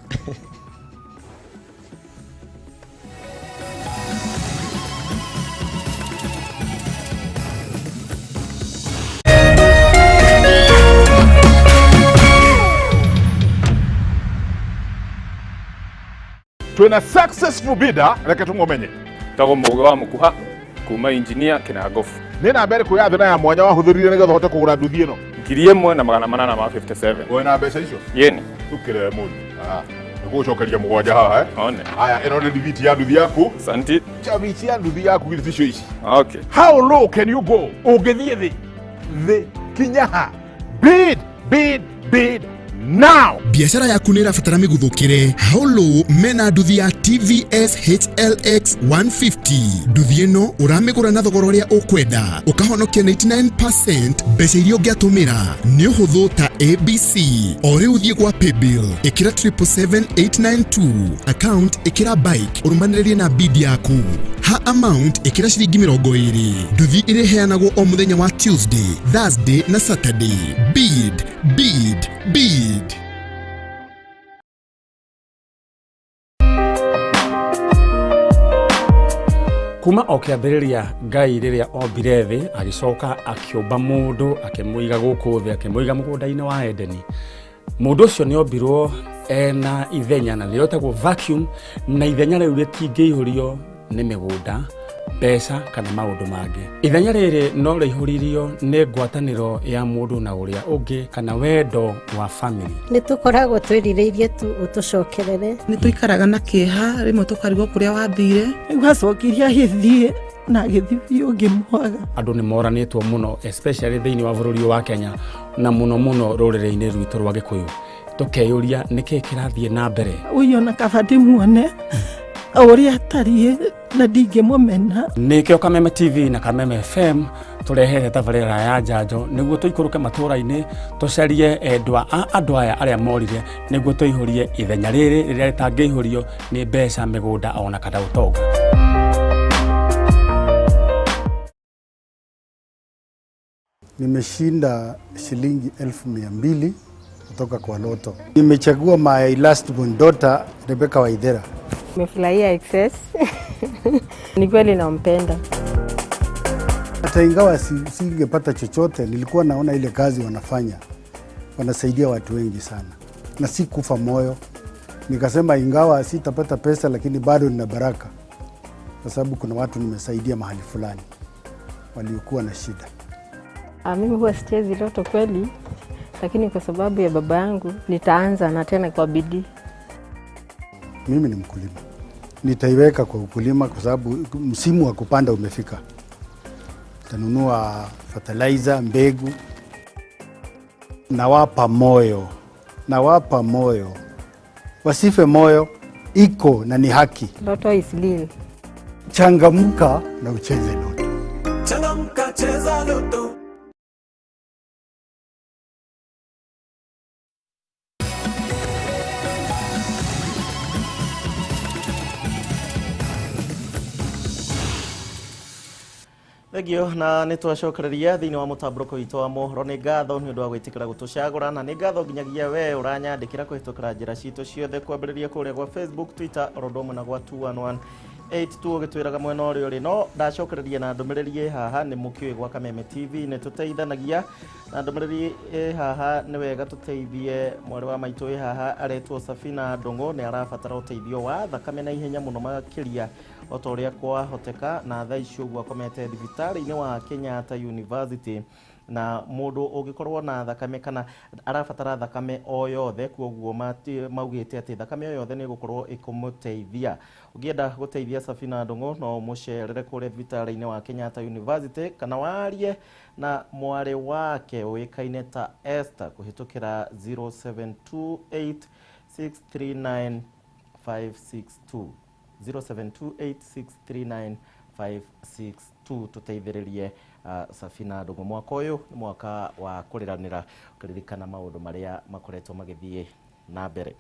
Twina successful bidder reke tumumenye. Tagwo Mugi wa Mukuha kuma engineer Kinangofu. Nĩ namba ĩrĩkũ ya thĩ na ya mwanya wahũthĩrire nĩgetha ũhote kũgũra nduthi ĩno? 1857. Wĩna mbeca icio? Yeni. Tũkĩre mũndũ. Nĩgũgũcokeria mũgwanja haha eh? One. Aya, ĩno nĩ rithiti ya nduthi yaku. Asante. Chabi cia nduthi yaku githĩ ticio ici. Okay. How low can you go? Ũngĩthiĩ thĩ thĩ kinya ha? Bid, bid, bid now. Biashara yaku nĩ ĩrabatara mĩguthũkĩre. How low mena nduthi ya TVS HLX 150. Nduthi ĩno ũramĩgũra na thogora ũrĩa ũkwenda ũkahonokia 99% mbeca iria ũngĩatũmĩra. Nĩ ũhũthũ ta ABC. O rĩu thiĩ gwa paybill ĩkĩra 777892 account ĩkĩra bike ũrũmanĩrĩrie na bid yaku. Ha amount ĩkĩra ciringi 20. Nduthi ĩrĩheanagwo o mũthenya wa Tuesday, Thursday na Saturday. Bid, bid, bid. Kuma o kĩambĩrĩria Ngai rĩrĩa ombire thĩ agĩcoka akĩũmba mũndũ akĩmũiga gũkũ thĩ akĩmũiga mũgũnda-inĩ wa Edeni. Mũndũ ũcio nĩ ombirwo ena ithenya na nĩrĩo rĩtagwo vacuum na ithenya rĩu rĩtingĩihũrio nĩ mĩgũnda mbeca kana maũndũ mangĩ. Ithenya rĩrĩ no rĩihũririo nĩ ngwatanĩro ya mũndũ na ũrĩa ũngĩ kana wendo wa family. Nĩ tũkoragwo twĩrirĩirie tu ũtũcokerere. Nĩ tũikaraga na kĩeha rĩmwe tũkarigwo kũrĩa wathire. Rĩu acokire agĩthiĩ na agĩthiĩ biũ ngĩmwaga. Andũ nĩ moranĩtwo mũno especially thĩinĩ wa bũrũri wa Kenya na mũno mũno rũrĩrĩ-inĩ rwitũ rwa Gĩkũyũ. Tũkeyũria nĩkĩĩ kĩrathiĩ na mbere. Ũyũ ona kaba ndĩmuone ũrĩa atariĩ na ndingĩmũmena. Nĩkĩo Kameme TV na Kameme FM tũrehete tabarĩra ya njanjo nĩguo tũikũrũke matũũra-inĩ tũcarie endwa a andũ aya arĩa morire nĩguo tũihũrie ithenya rĩrĩ rĩrĩa rĩtangĩihũrio nĩ mbeca, mĩgũnda ona kana ũtonga. Nimeshinda shilingi 200,000 kutoka kwa Loto. Nimechagua my last born daughter Rebecca Waithera. Nimefurahia excess. Ni kweli nampenda. Hata ingawa singepata chochote, nilikuwa naona ile kazi wanafanya, wanasaidia watu wengi sana. Na si kufa moyo. Nikasema ingawa sitapata pesa lakini bado nina baraka. Kwa sababu kuna watu nimesaidia mahali fulani waliokuwa na shida. Mimi huwa sichezi Loto kweli, lakini kwa sababu ya baba yangu nitaanza na tena kwa bidii. Mimi ni mkulima. Nitaiweka kwa ukulima kwa sababu msimu wa kupanda umefika. Nitanunua fertilizer, mbegu. Nawapa moyo, nawapa moyo, wasife moyo, iko na ni haki. Lotto is real. Changamka na ucheze Lotto. Changamka, cheza Lotto. Thengio na nä twacokereria thä inä wa må tambå witå wa mohoro. Nä ngatho nä å ndå wa gwä tä kä ra gå tå cagå na nä ngatho nginyagia we å ranyandä kä ra kå hä tå kä ra njä ra citå ciothe kwambä rä ria kå rä a gwa Facebook, Twitter oro ũndũ ũmwe na gwa 211 82 ũgĩtwĩraga mwena ũrĩa ũrĩ. No ndacokereria na ndũmĩrĩri ĩ haha nĩ mũkĩũĩ gwa Kameme TV nĩ tũteithanagia na ndũmĩrĩri ĩ haha. Nĩ wega tũteithie mwarĩ wa maitũ ĩ haha aretwo Safina Ndũng'ũ, nĩ arabatara ũteithio wa thakame na ihenya mũno makĩria o ta ũrĩa kwahoteka, na thaa ici ũguo akomete thibitarĩ-inĩ wa Kenyatta University, na mũndũ ũngĩkorwo na thakame kana arabatara thakame o yothe, koguo maugĩte atĩ thakame o yothe nĩ ĩgũkorwo ĩkũmũteithia. Ũngĩenda gũteithia Safina Ndũng'ũ no mũcerere kũrĩa thibitarĩ-inĩ wa Kenyatta University kana warie na mwarĩ wake ũĩkaine ta Esther kũhĩtũkĩra 0728 639 562, 0728 639 562, tũteithĩrĩrie Safina Ndũng'ũ. Mwaka ũyũ nĩ mwaka wa kũrĩranĩra, kũririkana maũndũ marĩa makoretwo magĩthiĩ na mbere.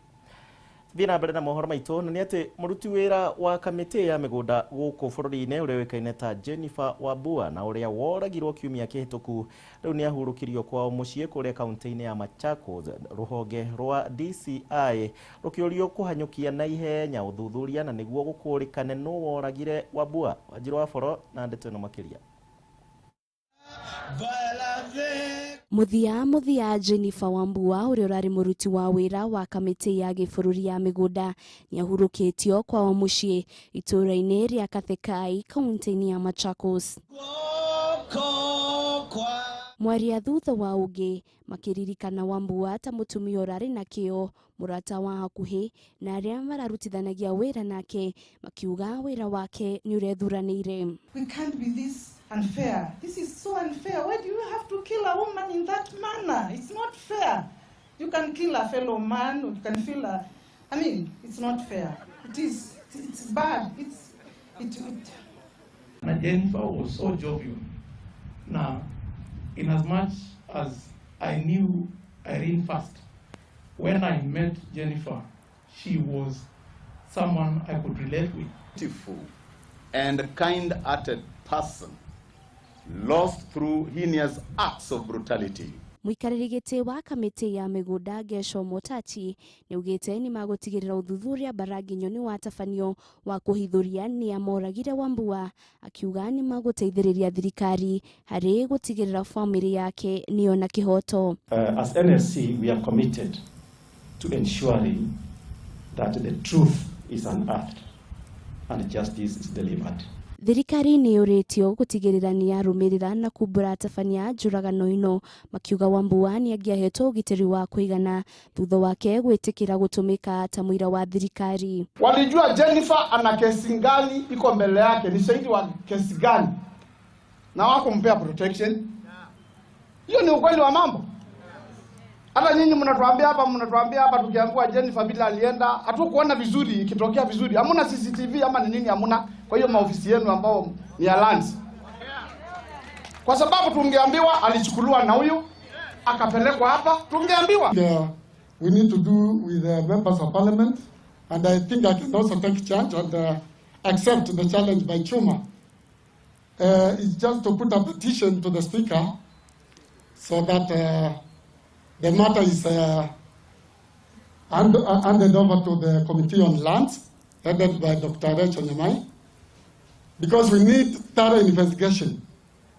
Thiĩ na mbere na mohoro maitũ, na nĩ atĩ mũruti wĩra wa kamĩtĩ ya mĩgũnda gũkũ bũrũri-inĩ ũrĩa ũĩkaine ta Jennifer Wambua na ũrĩa woragirwo kiumia kĩhĩtũku rĩu nĩ ahurũkirio kwao mũciĩ kũrĩa kaunti-inĩ ya Machakos. Rũhonge rwa DCI rũkĩũrio kũhanyũkia na ihenya ũthuthuria na nĩguo gũkũrĩkane nũ woragire Wambua. Wanjiru wa Boro na ndeto ĩno makĩria. Muthia muthia, Jennifer Wambua ũrĩa ũrarĩ mũruti wa wĩra wa kamĩtĩ ya gĩbũrũri ya mĩgũnda nĩahurũkĩtio kwao mũciĩ itũũra-inĩ rĩa Kathekai, kaunti-inĩ ya Machakos. Mwaria thutha wa ũngĩ makĩririkana Wambua ta mũtumia ũrarĩ na kĩo, mũrata wa hakuhĩ na arĩa mararutithanagia wĩra nake makiuga wĩra wake nĩ ũrethuranĩire. We can't be this unfair. This is so unfair. Why do you have to kill a woman in that manner? It's not fair. You can kill a fellow man, or you can kill a... I mean, it's not fair. It is. It's bad. It's... It, it. Na Jennifer was so jovial. Now, in as much as I knew Irene first, when I met Jennifer, she was someone I could relate with. Beautiful and kind-hearted person lost through heinous acts of brutality. Mũikarĩri gĩtĩ wa kamĩtĩ ya mĩgũnda Gesho Motachi nĩaugĩte nĩmagũtigĩrĩra ũthuthuria Mbaranginyo nĩ watabanio wa kũhithũria nĩa moragire Wambua, akiuga nĩmagũteithĩrĩria thirikari harĩ gũtigĩrĩra bamĩrĩ yake nĩyona kĩhoto. As NSC, we are committed to ensuring that the truth is unearthed and justice is delivered. Thirikari nĩ yũrĩtio gũtigĩrĩra nĩ yarũmĩrĩra na kumbũra atabania njũragano ĩno, makiuga Wambua nĩ angĩahetwo ũgitĩri wa kũigana thutha wake gwĩtĩkĩra gũtũmĩka ta mũira wa thirikari. Walijua Jennifer ana kesi gani iko mbele yake, ni shahidi wa kesi gani, na wakumpea protection. Hiyo ni ukweli wa mambo. Hata nyinyi mnatuambia hapa tukiambiwa Jennifer bila alienda, hatukuona vizuri, ikitokea vizuri. Hamuna CCTV ama ni nini, hamuna. Kwa hiyo maofisi yenu ambao ni ya lands. Kwa sababu tungeambiwa alichukuliwa na huyu akapelekwa hapa, tungeambiwa. Yeah, we need to do with the members of parliament, and I think I can also take charge and accept the challenge by Chuma. It's just to put a petition to the speaker so that the matter is handed over to the Committee on Lands, headed by Dr. Rachel Nyamai, because we need thorough investigation.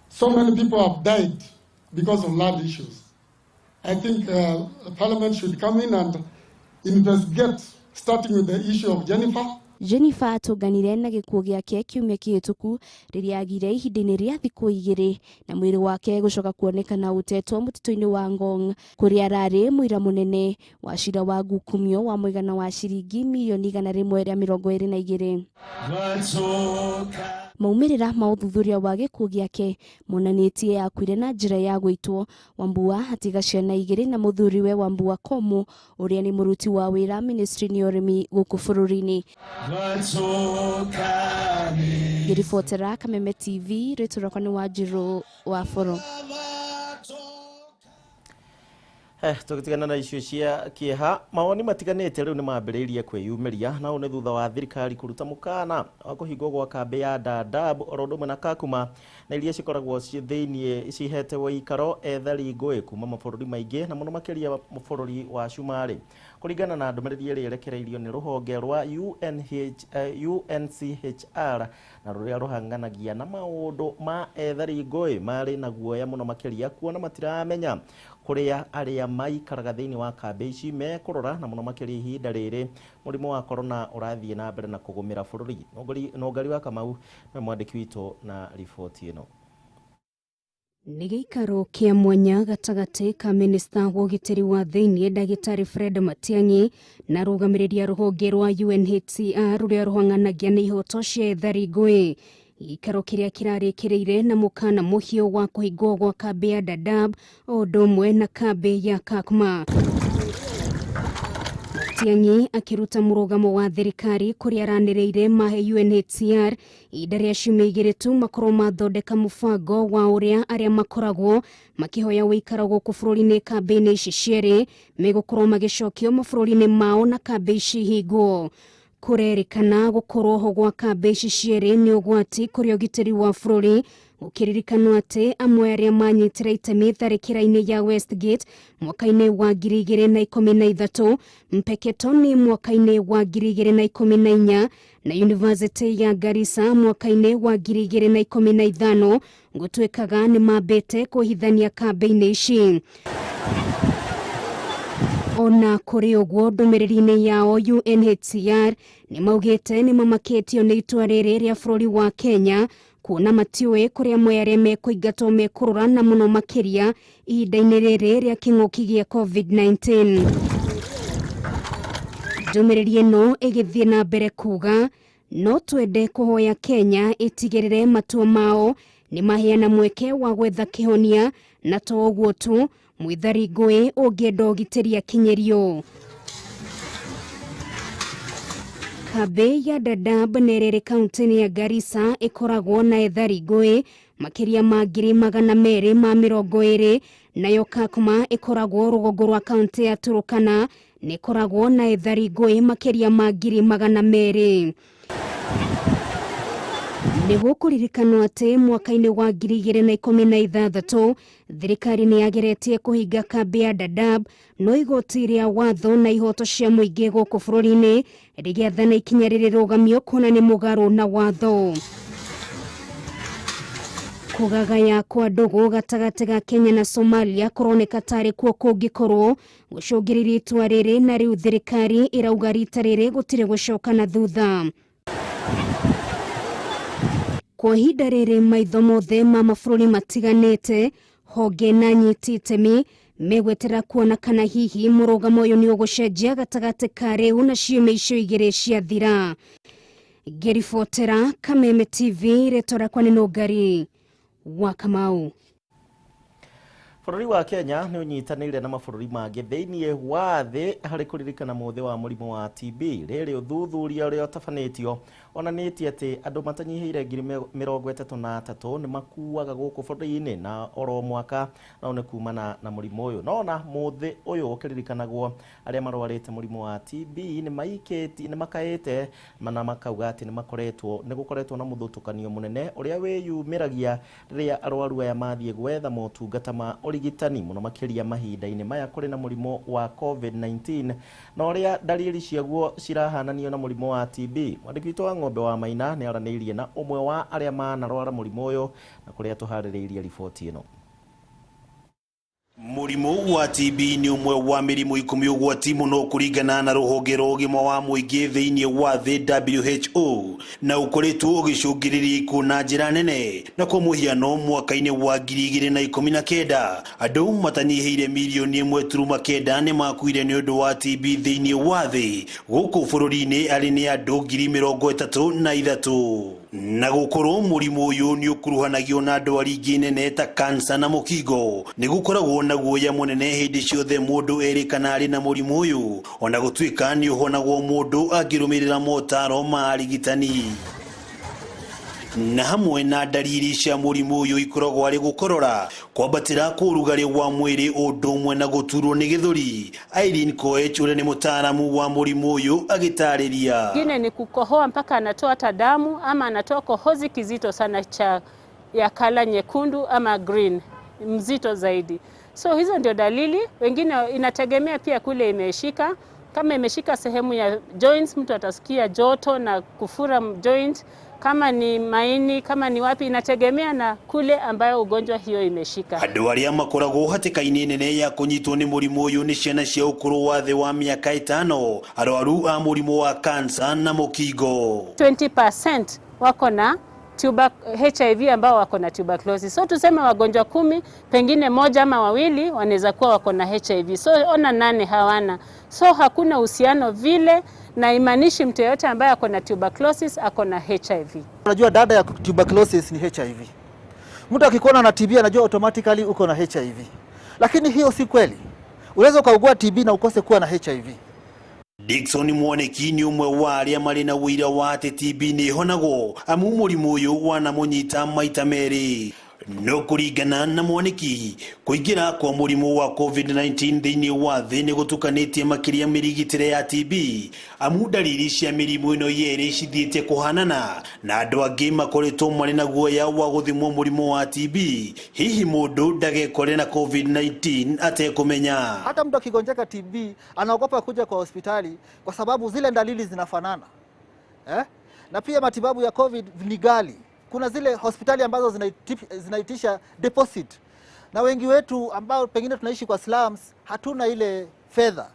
So many people have died because of land issues. I think Parliament should come in and investigate, starting with the issue of Jennifer. Jennifer atũnganire na gĩkuũ gĩake kiumia kĩhĩtũku rĩrĩa agire ihinda-inĩ rĩa thikũ 2 na mwĩrĩ wake gũcoka kuonekana ũtetwo mũtitũ-inĩ wa Ngong kũrĩa ararĩ mũira mũnene wa cira wa ngukumio wa mũigana wa ciringi mirioni 122. Maumĩrĩra ma ũthuthuria wa gĩkuũ gĩake monanĩtie akuire na njĩra ya gũitwo. Wambua atiga ciana 2 na mũthuriwe Wambua Komu ũrĩa nĩ mũruti wa wĩra ministry-inĩ ya ũrĩmi gũkũ bũrũri-inĩ. Ngĩribotera Kameme TV, rĩtwa rĩakwa nĩ Wanjirũ wa Boro. Tũgĩtigana na icio cia kĩeha, mawoni matiganĩte rĩu nĩ mambĩrĩirie kwĩyumĩria na ũũ nĩ thutha wa thirikari kũruta mũkana wa kũhingwo gwa kambĩ ya Dadaab oro ũndũ ũmwe na Kakuma na iria cikoragwo thĩiniĩ cihete ũikaro ethari ngũĩ kuma mabũrũri maingĩ na mũno makĩria bũrũri wa Cumarĩ. Kũringana na ndũmĩrĩri ĩrĩa ĩrekereirio nĩ rũhonge rwa UNCHR na rũrĩa rũhanganagia na maũndũ ma ethari ngũĩ marĩ na guoya mũno makĩria kuona matiramenya kũrĩa arĩa maikaraga thĩinĩ wa kambĩ ici mekũrora na mũno makĩria ihinda rĩrĩ mũrimũ wa korona ũrathiĩ na mbere na kũgũmĩra bũrũri. Nũngari wa Kamau nĩwe mwandĩki witũ na riboti ĩno. Nĩ gĩikaro kĩa mwanya gatagatĩ ka minista wa ũgitĩri wa thĩinĩ ndagĩtarĩ Fred Matiang'i na arũgamĩrĩri a rũhonge rwa UNHCR rũrĩa rũhang'anagia na ihoto cia ethari ngũĩ. Gĩikaro kĩrĩa kĩrarĩkĩrĩire na mũkana mũhiũ wa kũhingwo gwa kambĩ ya Dadaab o ũndũ ũmwe na kambĩ ya Kakuma. Matiang'i akĩruta mũrũgamo wa thirikari kũrĩa aranĩrĩire mahe UNHCR ihinda rĩa ciumia 2 tu makorwo mathondeka mũbango wa ũrĩa arĩa makoragwo makĩhoya ũikaro gũkũ bũrũri-inĩ kambĩ-inĩ ici cierĩ megũkorwo magĩcokio mabũrũri-inĩ mao na kambĩ ici hingwo. Kũrerĩkana gũkorwo ho gwa kambĩ ici cierĩ nĩ ũgwati kũrĩ ũgitĩri wa bũrũri gũkĩririkanwo atĩ amwe arĩa manyitire itemi tharĩkĩra-inĩ ya Westgate mwaka-inĩ wa 2013, Mpeketoni mwaka-inĩ wa 2014 na University ya Garissa mwaka-inĩ wa 2015 gũtuĩkaga nĩ mambĩte kũhithania kambĩ-inĩ ici. Ona kũrĩ ũguo ndũmĩrĩri-inĩ yao UNHCR nĩ maugĩte nĩ mamakĩtio nĩ itua rĩrĩ rĩa bũrũri wa Kenya kuona matiũĩ kũrĩa amwe arĩa mekũingatwo mekũrora na mũno makĩria ihinda-inĩ rĩrĩ rĩa kĩng'ũki gĩa COVID-19. Ndũmĩrĩri ĩno ĩgĩthiĩ na mbere kuga no twende kũhoya Kenya ĩtigĩrĩre matua mao nĩ maheana mweke wa gwetha kĩhonia na to ũguo tu mwĩthari ngũĩ ũngĩenda ũgitĩri akinyĩrio. Kambĩ ya Dadaab na ĩrĩa ĩrĩ kaunti-inĩ ya Garissa ĩkoragwo na ethari ngũĩ makĩria ma 220,000 nayo Kakuma ĩkoragwo rũgongo rwa kaunti ya Turkana nĩ ĩkoragwo na ethari ngũĩ makĩria ma 200,000. Nĩguo kũririkanwo atĩ mwaka-inĩ wa 2016 thirikari nĩ yageretie kũhinga kambĩ ya Dadaab no igoti rĩa watho na ihoto cia mũingĩ gũkũ bũrũri-inĩ rĩgĩathana ikinya rĩrĩ kuona nĩ mũgarũ na watho. Kũgagaya kwa ndũgũ gatagatĩ ga Kenya na Somalia kũroneka tarĩ kuo kũngĩkorwo gũcũngĩrĩria itua rĩrĩ na rĩu thirikari ĩrauga rita rĩrĩ gũtirĩ gũcoka na thutha. Kwa ihinda rĩrĩ maitho mothe ma mabũrũri matiganĩte honge na nyiti itemi megwetera kuona kana hihi mũrũgamo ũyũ nĩ ũgũcenjia gatagatĩ ka rĩu na ciumia icio igĩrĩ ciathira. Ngĩribotera Kameme TV, rĩtwa rĩakwa nĩ Nũngari wa Kamau. Bũrũri wa Kenya nĩ ũnyitanĩire na mabũrũri mangĩ thĩinĩ wa thĩ harĩ kũririkana mũthĩ wa mũrimũ wa TB. Rĩrĩ ũthuthuria ũrĩa ũtabanĩtio onanĩtie atĩ andũ matanyihĩire 33,000 nĩ makuaga gũkũ bũrũri-inĩ na oro mwaka na nĩ kumana na mũrimũ ũyũ. No ona mũthĩ ũyũ ũkĩririkanagwo arĩa marwarĩte mũrimũ wa TB nĩ makaĩte na makauga atĩ nĩ gũkoretwo na mũthutũkanio mũnene ũrĩa wĩyumĩragia rĩrĩa arwaru aya mathiĩ gwetha motungata ma ũrigitani mũno makĩria mahinda-inĩ maya kũrĩ na mũrimũ wa COVID-19 na ũrĩa ndariri ciaguo cirahananio na mũrimũ wa TB. Mwandĩki witũ wa Ng'ombe wa Maina nĩ aranĩirie na ũmwe wa arĩa manarwara mũrimũ ũyũ na kũrĩa tũharĩrĩirie riboti ĩno. Mũrimũ wa TB nĩ ũmwe wa mĩrimũ 10 ũgwati mũno kũringana na rũhonge rwa ũgima wa mũingĩ thĩinĩ wa thĩ WHO, na ũkoretwo ũgĩcũngĩrĩria ikuũ na njĩra nene. Na kwa mũhiano, mwaka-inĩ wa 2019 andũ matanyihĩire mirioni 1.9 nĩ makuire nĩ ũndũ wa TB thĩinĩ wa thĩ. Gũkũ bũrũri-inĩ arĩ nĩ andũ 33,000. Na gũkorwo mũrimũ ũyũ nĩ ũkuruhanagio na ndwari ingĩ nene ta kansa na mũkingo, nĩ gũkoragwo na guoya mũnene hĩndĩ ciothe mũndũ erĩkana arĩ na mũrimũ ũyũ, ona gũtuĩka nĩ ũhonagwo mũndũ angĩrũmĩrĩra motaro ma arigitani. Na hamwe na ndariri cia mũrimũ ũyũ ikoragwo arĩ gũkorora, kwambatĩra kwa ũrugarĩ wa mwĩrĩ, ũndũ ũmwe na gũturwo nĩ gĩthũri. Irene Koech ũrĩa nĩ mũtaaramu wa mũrimũ ũyũ agĩtarĩria. Ingine ni kukohoa mpaka anatoa hata damu ama anatoa kohozi kizito sana cha ya color nyekundu ama green mzito zaidi. So hizo ndio dalili. Wengine inategemea pia kule imeshika. Kama imeshika sehemu ya joints, mtu atasikia joto na kufura joint. Kama ni maini, kama ni wapi, inategemea na kule ambayo ugonjwa hiyo imeshika. Andũ arĩa makoragwo hatĩka-inĩ nene ya kũnyitwo nĩ mũrimũ ũyũ nĩ ciana cia ũkũrũ wa thĩ wa mĩaka 5, arwaru a mũrimũ wa kansa na mũkingo. 20% wako na HIV ambao wako na tuberculosis. So tuseme wagonjwa 10, pengine 1 ama 2 wanaweza kuwa wako na HIV. So ona 8 hawana. So hakuna uhusiano vile, na imanishi mtu yeyote ambaye ako na tuberculosis ako na HIV. Unajua dada ya tuberculosis ni HIV. Mtu akikuona na TB anajua automatically uko na HIV. Lakini hiyo si kweli. Unaweza ukaugua TB na ukose kuwa na HIV. Dickson Mwaniki nĩ ũmwe wa arĩa marĩ na ũira wa atĩ TB nĩ ĩhonagwo, amu mũrimũ ũyũ wanamũnyita maita merĩ. No kũringana na Mwaniki, kũingĩra kwa mũrimũ wa COVID-19 thĩinĩ wa thĩ nĩ gũtukanĩtie makĩria mĩrigitĩre ya TB, amu ndariri cia mĩrimũ ĩno yerĩ cithiĩte kũhanana, na andũ angĩ makoretwo marĩ na guoya wa gũthimwo mũrimũ wa TB, hihi mũndũ ndagekore na COVID-19 atekũmenya. Hata mtu akigonjeka TB anaogopa kuja kwa hospitali kwa sababu zile dalili zinafanana. Na pia matibabu ya COVID ni ghali. Kuna zile hospitali ambazo zinaitisha deposit, na wengi wetu ambao pengine tunaishi kwa slums hatuna ile fedha.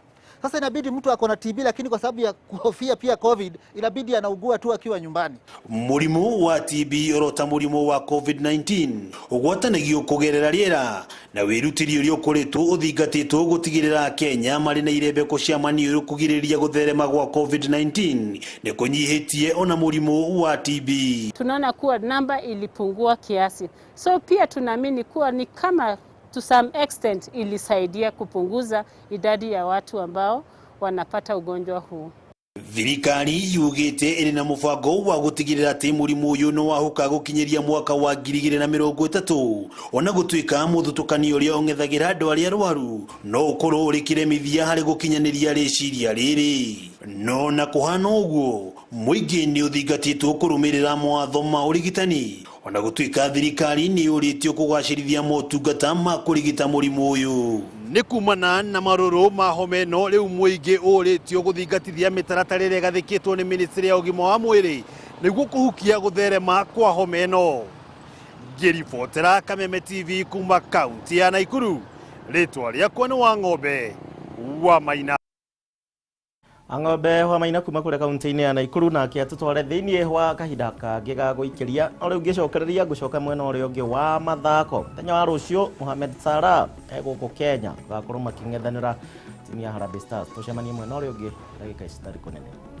Sasa inabidi mtu ako na TB, lakini kwa sababu ya kuhofia pia COVID inabidi anaugua tu akiwa nyumbani. Mũrimũ wa TB orota mũrimũ wa COVID-19 ũgwatanagio kũgerera rĩera, na wĩrutĩri ũrĩa ũkoretwo ũthingatĩtwo gũtigĩrĩra Kenya marĩ na irembeko cia maniũrũ kũgirĩrĩria gũtherema gwa COVID-19 nĩ kũnyihĩtie ona mũrimũ wa TB. Tunaona kuwa namba ilipungua kiasi. So pia tunaamini kuwa ni kama to some extent ilisaidia kupunguza idadi ya watu ambao wanapata ugonjwa huu. Thirikari yugĩte ĩrĩ na mũbango wa gũtigĩrĩra atĩ mũrimũ ũyũ nĩ wahũka gũkinyĩria mwaka wa 2030, ona gũtuĩka mũthutũkanio ũrĩa ũng'ethagĩra andũ arĩa arwaru no ũkorwo ũrĩ kĩremithia harĩ gũkinyanĩria rĩciria rĩrĩ. No na kũhana ũguo, mũingĩ nĩ ũthingatĩtwo kũrũmĩrĩra mawatho ma ũrigitani, ona gũtuĩka thirikari nĩ yũrĩtio kũgacĩrithia motungata ma kũrigita mũrimũ ũyũ. Nĩ kumana na marũrũ ma homa ĩno, rĩu mũingĩ ũrĩtio gũthingatithia mĩtaratara ĩrĩa ĩgathĩkĩtwo nĩ ministry ya ũgima wa mwĩrĩ nĩguo kũhukia gũtherema kwa homa ĩno. Ngĩribotera Kameme TV kuma kaunti ya Naikuru, rĩtwa rĩakwa nĩ Wang'ombe wa Maina. Ang'ombe wa Maina kuma kũrĩa kaunti-inĩ ya Naikuru, nake atũtware thĩinĩ wa kahinda kangĩ ga gũikĩria. O rĩu ngĩcokereria ngũcoka mwena ũrĩa ũngĩ wa mathako. Mũthenya wa rũciũ Mohamed Salah egũkũ Kenya gakorwo makĩng'ethanĩra timu ya Harambee Stars. Tũcemanie mwena ũrĩa ũngĩ ndagĩka ici citarĩ kũnene.